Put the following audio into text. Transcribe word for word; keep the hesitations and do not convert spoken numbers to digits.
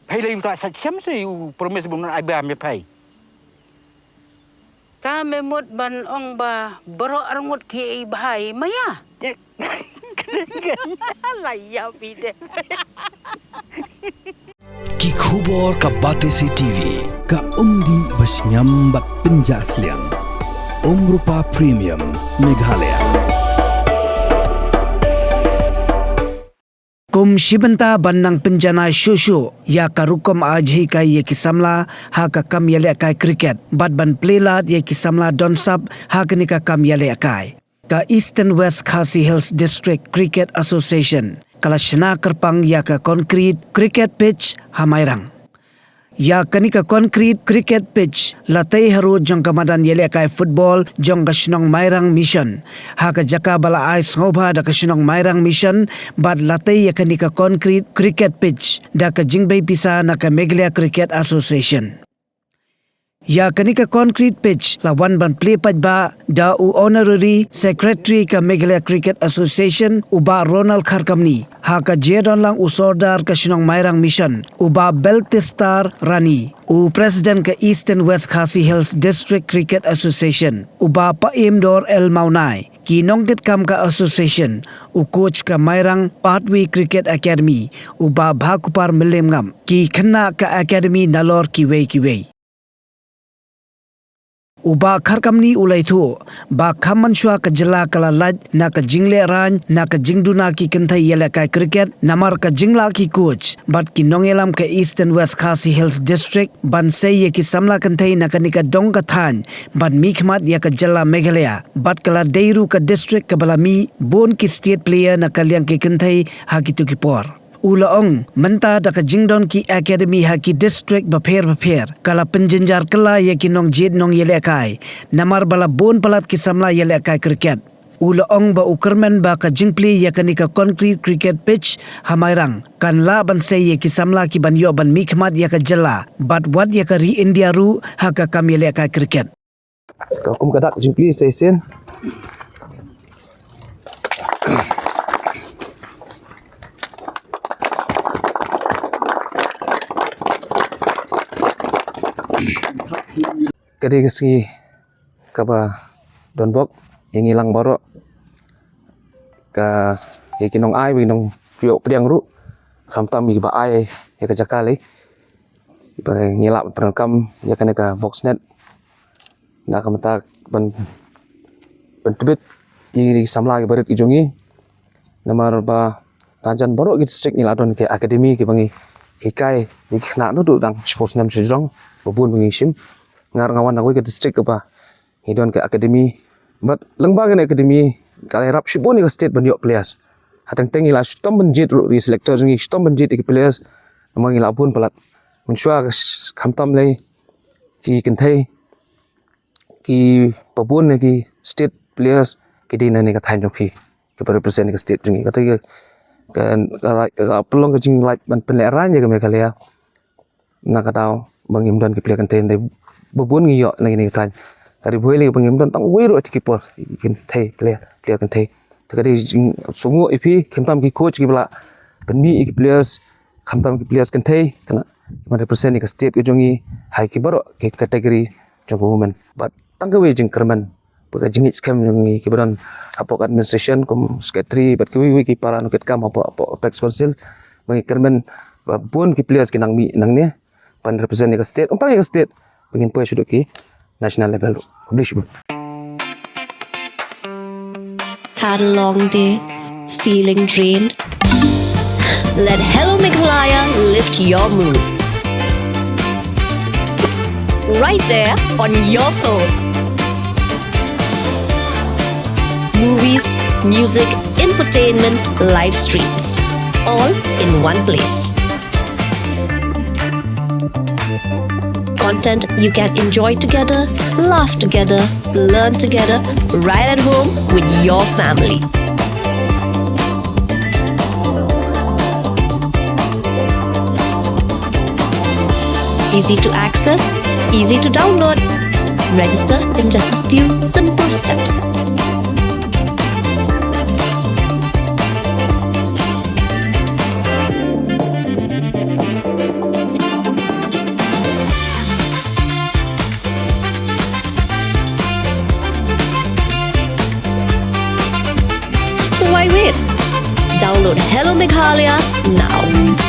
Phai lei u ta sa chem se u promise bun ai ba me phai. Ta me mut ban ong ba baroh arngut ki ei bhai maya. La ya bide. Ki khubor ka Batesi T V, ka umdih ba shngiam bad pynjah sliang. Umrupa Premium Meghalaya. Kum shi bynta ban nang pynjanai shuh shuh ïa ka rukom ajhikai ïa ki samla ha ka kam ïalehkai cricket bad ban plie lad ïa ki samla don sap ha kane ka kam ïalehkai, ka Eastern West Khasi Hills District Cricket Association ka la shna kyrpang ïa ka concrete cricket pitch ha Mairang. Ïa kane ka concrete cricket pitch la tei harud jong ka madan ïalehkai football jong ka shnong Mairang Mission, ha ka jaka ba la ai sngewbha da ka shnong Mairang Mission, bad la tei ïa kane ka concrete cricket pitch da ka jingbei pisa na ka Meghalaya Cricket Association. Ïa kane ka concrete pitch la wan ban plie paidbah da u Honorary Secretary ka Meghalaya Cricket Association, u Bah Ronald Kharkamni, ha ka jingdon lang u Sordar ka shnong Mairang Mission, u Bah Beltestar Rani, u President ka Eastern West Khasi Hills District Cricket Association, u Bah Paimdor L Mawnai, ki nongkitkam ka association, u coach ka Mairang Pathway Cricket Academy, u Bah Bhakupar Mylliem Ngap, ki khynnah ka academy nalor kiwei kiwei. U Bah Kharkamni u la ïathuh ba kham mynshuwa ka jylla ka la lait na ka jinglehrain na ka jingduna ki kynthei ïalehkai cricket, namar ka jinglah ki coach bad ki nongïalam ka Eastern West Khasi Hills District ban sei ïa ki samla kynthei na kane ka dong ka thaiñ ban mihkhmat ïa ka jylla Meghalaya, bad ka la dei ruh ka district kaba la mih bun ki state player na ka liang ki kynthei ha kito ki por. U la ong, mynta da ka jingdon ki academy ha ki district bapher bapher, ka la pynjynjar kylla ïa ki nongjied nongïalehkai, namar ba la bun palat ki samla ïalehkai cricket. U la ong ba u kyrmen ba ka jingplie ïa kane ka concrete cricket pitch ha Mairang kan lah ban sei ïa ki samla ki ban ïoh ban mihkhmat ïa ka jylla bad wat ïa ka ri India ruh ha ka kam ïalehkai cricket. Ka kum ka dak jingplie sa shisien. Ka dei ka sngi kaba don bok ïa ngi lang baroh, ka ïa ki nongai, ïa ki nongpynïoh pdiang ruh, khamtam ïa kiba ai ïa ka jaka lei ba ngi lah ban pyndonkam ïa kane ka box net. Na ka bynta ban pyntbit ïa ki samla kiba rit ki jong ngi. Namar ba na jan baroh ki district ngi la don ki academy kiba ngi hikai ïa ki khynnah naduh dang shiphew snem sha jrong, ba bun ba ngi shim. Nga ruh nga wan na kawei ka district kaba ngi don ka academy. Bad lyngba kane academy ka la ïarap shibun ïa ka state ban ïoh players. Hadang teng ngi la shitom ban jied ruh ïa ki selector jong ngi, shitom ban jied ïa ki players. Namar ngi la bun palat. Mynshuwa ka sh-, khamtam lei ki kynthei, kiba bun na ki state players ki dei na kane ka thaiñ jong phi, kiba represent ka state jong ngi. Kata ka, ka, ka, ka pynlong ka jinglait ban pynlehrain ïa ka Meghalaya. Na ka daw ba ngim don ki player kynthei, hynrei ba bun ngi ïoh na kane ka thaiñ. Ka dei ba wei lei ba ngim don tang wei ruh ha ki por, kynthei player, player kynthei. Te ka dei jingsngewnguh ïa phi, khamtam ki coach kiba la pynmih ïa ki players, khamtam ki players kynthei, kane ban represent ïa ka state ka jong ngi ha ki baroh ki category jong ka women. Bad tang kawei jingkyrmen bad ka jingngeit skhem jong ngi kiba don hapoh administration kum secretary bad kiwei kiwei ki para nongkitkam hapoh, hapoh Apex Council, ba ngi kyrmen ba bun ki players kin nang mih nangne ban represent ïa ka state, ym tang ïa ka state, ba ngin poi shaduh ki national level ruh. Khublei shibun. Had a long day? Feeling drained? Let Hello Meghalaya lift your mood. Right there on your phone. Movies, music, entertainment, live streams, all in one place. Content you can enjoy together, laugh together, learn together, right at home with your family. Easy to access, easy to download. Register in just a few simple steps. Download Hello Meghalaya now.